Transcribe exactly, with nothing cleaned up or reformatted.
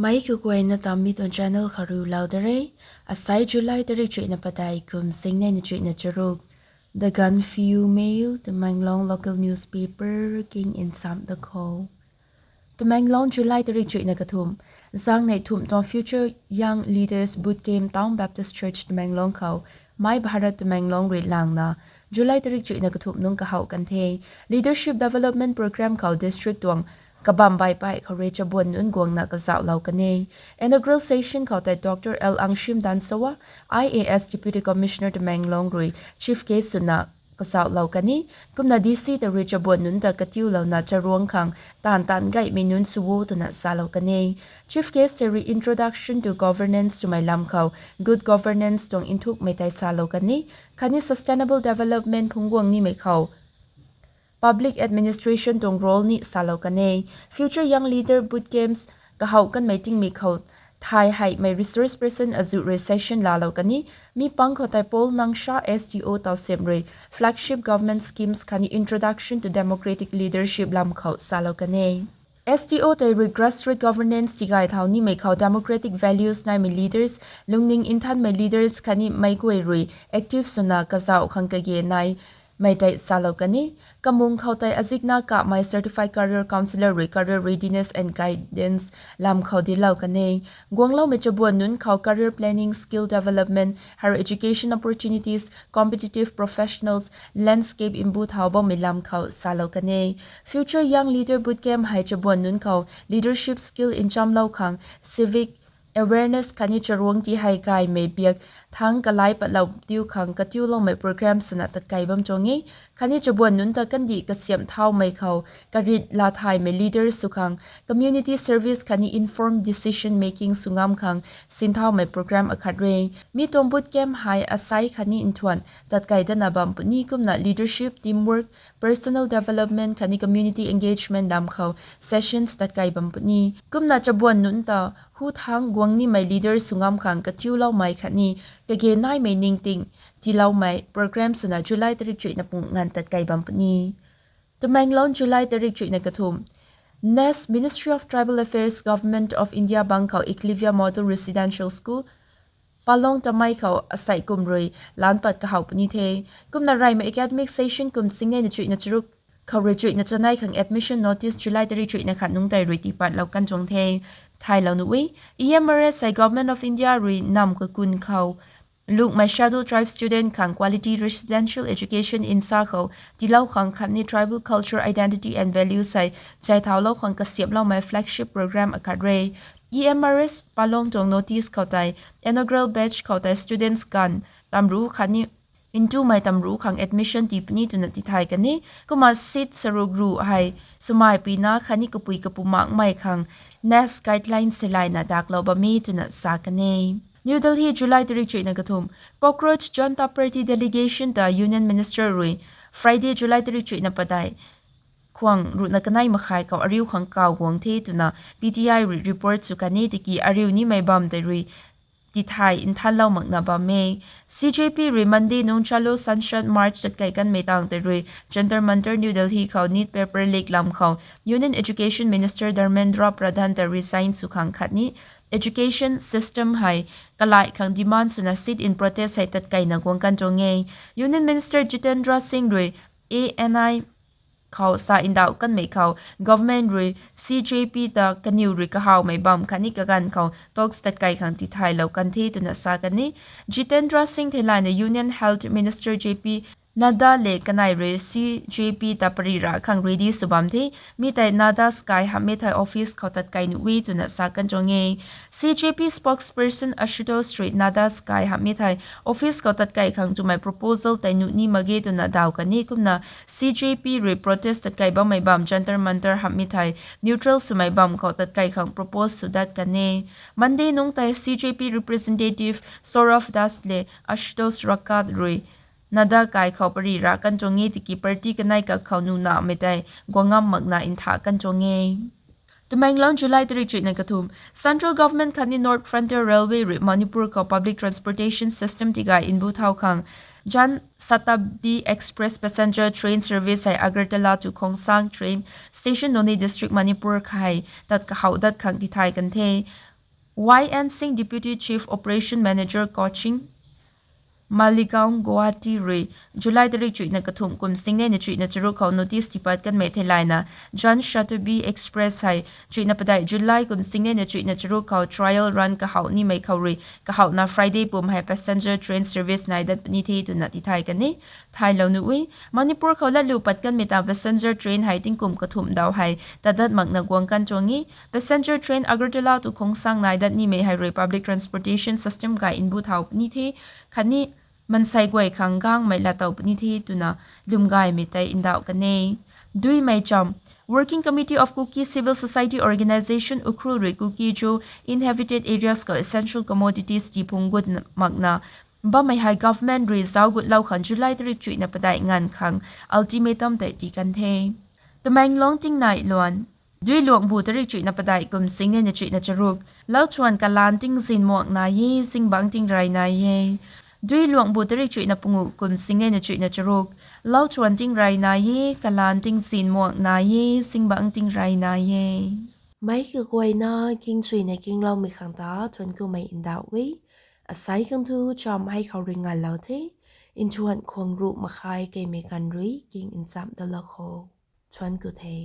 Mei kaguayna ta mi tuang channel khou rui lou da re. Asai July tarik chuihna padeih kum singnei na chuihna charuk. The Gaanphiu Mail, Tamenglong local newspaper king nsam da khou. Tamenglong, July tarik chuihna kathumh. Zaengnei thumh tuang Future Young Leaders Boot Camp Town Baptist Church Tamenglong khou, Mei Bharat Tamenglong rui langna, July tarik chuihna kathumh nungc kahouh kan the. Leadership Development Program khou district tuang kabamv baihpui khou rui chabuan nunc guangna kazauhlou kan e. Inaugural session khou tei Doctor L Angshim Danshawa, I A S Deputy Commissioner Tamenglong rui chief guest swna kazauhlou kan e. Kumna D C ta rui chabuan nunc ta katiulouna charuang khang taanv taanv gaymei nunc sw o twna salou kan e. Chief guest tei rui Introduction to Governance twmei lam khou good governance tuang nthukmei tei salou kan e. Khatni sustainable development phungc guang nimei khou public administration tuang role ni salou kan e. Future Young Leader Boot Camps kahouh kanmei tingmei khou thay heimei resource person azuh rui session laalou kan e. Mi pang khou tei Paul Nangsha, S D O Tousem rui flagship government schemes khatni Introduction to Democratic Leadership lam khou salou kan e. S D O tei rui grassroot governance tigay thau nimei khou democratic values naimei leaders, lungning nthanmei leaders khatni meic guay rui active swna kazauh khang kage naimei tei salou kan e. Kamung khou tei azikna kamei Certified Career Counsellor rui career readiness and guidance lam khou dinclou kan e. Guangloumei chabuan nunc khou career planning, skill development, higher education opportunities, competitive professionals, landscape mbu thau bammei lam khou salou kan e. Future Young Leader Boot Camp hei chabuan nunc khou leadership skill nchamlou khang, civic awareness khatni charuang ti hei gaymei biak thangc kalai patlou diu khang katiuloumei program swna tatkei bam tuang e. Khatni chabuan nunc ta kandih kasiamh thaumei khou karit laa thaymei leader sw khang community service khatni informed decision making sw ngam khang sinthaumei program akhat re. Mi tuang boot camp hei asai khatni nthuan tatkei datna bam puni kumna leadership, teamwork, personal development khatni community engagement lam khou sessions tatkei bam puni. Kumna chabuan nunc ta hu thangc guang nimei leader sw ngam khang katiuloumei khatni kage naimei ningting tiiloumei program swna July tarik chuihna pung nganv tatkei bam puni. Tamenglong, July tarik chuihna kathumh. Nest, Ministry of Tribal Affairs, Government of India bang khou Eclavia Model Residential School, Palong Tamei khou asei kum rui lan pat kahouh puni the. Kumna reymei academic session kum singnei na chuihna charuk khou rui chuihna chanei khang admission notice July tarik chuihna khat nungc tei rui tiipatlou kan tuang the. Thaylou nuh e, E M R S hei Government of India rui namv kakun khou lungmei Scheduled Tribe student khang quality residential education nsa khou tiilou khang khatni tribal culture, identity and values hei chaithauhlou khang kasiamhloumei flagship program akhat re. E M R S Palong tuang notice khou tei inaugural batch khou tei students ganv tamru khatni ntumei tamru khang admission tii puni twna tithay kan e. Kumna seat saruk ruh hei swmei puina khatni kapui kapu makmei khang Nest guideline seilayna daklou bam e twna sa kan e. New Delhi, July tarik chuihna kathumh. Cockroach Janata Party delegation ta Union Minister rui Friday, July tarik chuihna padeih khwang ruhna kanei makhai khou ariu khang kaw guang the twna P T I rui report sw kan e. Tiki ariu nimei bam tei rui tithay nthanlou makna bam e. C J P rui Monday nungc Chalo Sansad March tatkei kanmei tang tei rui Jantar Mantar, New Delhi khou neet paper leak lam khou Union Education Minister Dharmendra Pradhan ta resign sw khang khatni education system hei kalai khang demand swna sit-in protest hei tatkeina guang kan tuang e. Union Minister Jitendra Singh rui A N I khou sa ndauh kanmei khou government rui C J P ta kaniw rui kahawmei bam khatni kaganv khou talks tatkei khang tithaylou kan the twna sa kan e. Jitendra Singh theilayna Union Health Minister J P Nadda le kanei rui C J P ta pary ra khang ready sw bam the. Mi tei Nadda sky hamhmei thei office khou tatkei nuh e twna sa kan tuang e. C J P spokesperson Ashutosh rui Nadda sky hamhmei thei office khou tatkei khang twmei proposal tei nuh ni mak ge twna daw kan e. Kumna C J P rui protest tatkei bammei bam Jantar Mantar hamhmei thei neutral swmei bam khou tatkei khang propose sw dat kan e. Monday nungc tei C J P representative Saurabh Das le Ashutosh Rakat rui Nadda kai khou pary ra kan tuang e, tiki party kanei kak khou nunamei tei guang ngam makna ntha kan tuang e. Tamenglong, July tarik chuihna kathumh. Central Government khatni North Frontier Railway rui Manipur khou public transportation system tigay nbu thau khang Jan Shatabdi Express passenger train service hei Agartala to Khongsang train station, Noney District, Manipur khou hei tat kahawh dat khang tithay kan the. Y N Singh, Deputy Chief Operation Manager, Coaching, Maligaon, Guwahati rui July tarik chuihna kathumh kum singnei na chuihna charuk khou notice tipat kanmei theilayna Jan Shatabdi Express hei chuihna padeih July kum singnei na chuihna charuk khou trial run kahouh nimei khou rui kahouhna Friday pum hei passenger train service nai dat puni the twna tithay kan e. Thaylou nuh e, Manipur khou latlu pat kanmei ta passenger train hei tingkum kathumh daw hei tadat makna guang kan tuang e. Passenger train Agartala tu Khongsang nai dat nimei hei rui public transportation system gay nbu thau puni the, khatni mansei guay khang gangmei lat tow puni the twna lwmgaymei tei ndauh kan e. Duimei cham, Working Committee of Kuki Civil Society Organisation, Ukhrul rui Kuki-Zo inhabited areas khou essential commodities tii phung gut makna bammei hei government rui zauc gutlou khang July tarik chuihna padeih nganv khang ultimatum tei tii kan the. Tamenglong tingnai luan, Duiluangbu tarik chuihna padeih kum singnei na chuihna charuk, lauthuan kalaan tingzin muak nai e, zingbangc tingrey nai e. Duiluangbu tarik chuihna panguh kum singnei na chuihna charuk, lauthuan tingrey nai e, kalaan tingzin muak nai e, zingbangc tingrey nai e. Meic kaguayna kingchuina kingloumei khang ta thuanc kumei ndauh e. Asei khang thu cham hei khou rui nganlou the, nthuan khwang ruh makhai keimei ganv rui king nchamh dalou kho. Thuanc ku the.